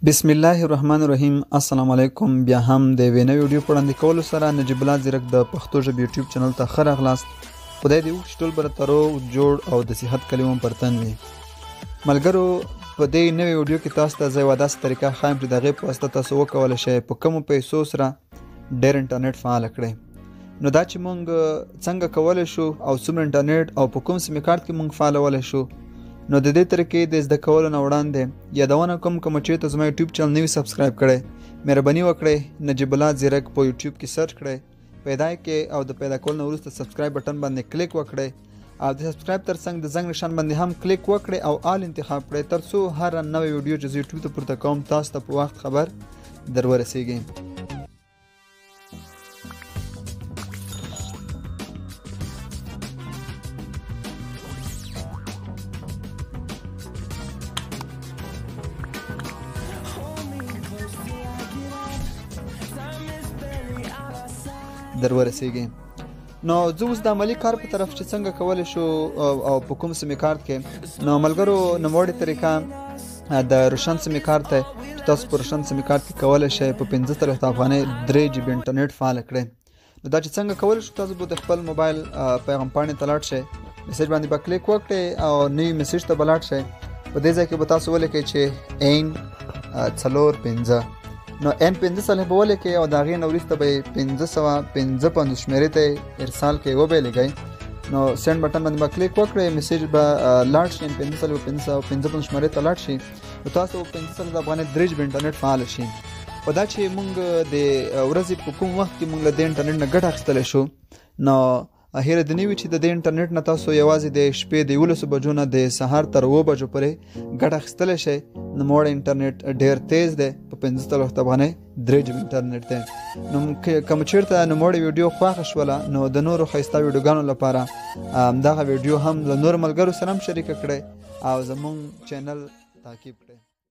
بسم الله الرحمن الرحیم. السلام علیکم. بیا هم د یوې نوې ویډیو په وړاندې کولو سره نجیب الله ځیرک د پښتو ژبې یوټیوب چینل ته ښه راغلاست. خدای دې وکړي چې ټول به راته روغ جوړ او د صحت کلي مو پر تن وي. ملګرو، په دې نوې ویډیو کې تاسو ته زه یوه داسې طریقه ښایم چې د هغې په واسطه تاسو وکولی شئ په کمو پیسو سره ډېر انټرنیټ فعال کړئ. نو دا چې مونږ څنګه کولی شو او څومره انټرنیټ او په کوم سیم کارت کې مونږ فعالولی شو، نو د دې طریقې د زده کولو نه وړاندې یادونه کوم، که مو چېرته زما یوټیوب چینل نه وي subscribe کړی، مهرباني وکړئ نجیب الله ځیرک په یوټیوب کې search کړئ، پیدا یې کړئ او د پیدا کولو نه وروسته subscribe button باندې کلیک وکړئ او د subscribe ترڅنګ د زنګ نشان باندې هم کلیک وکړئ او all انتخاب کړئ، ترڅو هره نوې ویډیو چې زه یوټیوب ته پورته کوم تاسو ته په وخت خبر در ورسیږي. در ورسیږي. نو زه اوس د عملي کار په طرف چې څنګه کولی شو او په کوم سیم کارت کې. نو ملګرو، نوموړې طریقه د روشن سیم کارت دی چې تاسو په روشن سیم کارت کې کولی شئ په 45 افغانۍ 3 جي بي انټرنیټ فعال کړئ. نو دا چې څنګه کولی شو، تاسو به د خپل موبایل پیغام پاڼې ته لاړ شئ، message باندې به کلیک وکړئ او نوي message ته به لاړ شئ. په دې ځای کې به تاسو ولیکئ چې N 4 5. نو N 5 څلوېښت به ولیکئ او د هغې نه وروسته به یې 555 شمېرې ته ارسال کړئ، وبه یې لېږئ. نو send button باندې به کلیک وکړئ، message به لاړ شي، N 5 څلوېښت 555 شمېرې ته لاړ شي. نو تاسو 45 افغانۍ 3 جي بي انټرنیټ فعال شي. خو دا چې مونږ د ورځې په کوم وخت کې مونږ له دې انټرنیټ نه ګټه اخیستلی شو، نو هېره دې نه وي چې د دې انټرنیټ نه تاسو یوازې د شپې د 11 بجو نه د سهار تر 7 بجو پورې ګټه اخیستلی شئ. نوموړی انټرنیټ ډېر تیز دی، په 45 افغانۍ 3 جي بي انټرنیټ دی. نو که مو چېرته نوموړې ویډیو خوښه شوله، نو د نورو ښایسته ویډیوګانو لپاره دغه ویډیو هم له نورو ملګرو سره هم شریکه کړئ او زموږ چینل تعقیب کړئ.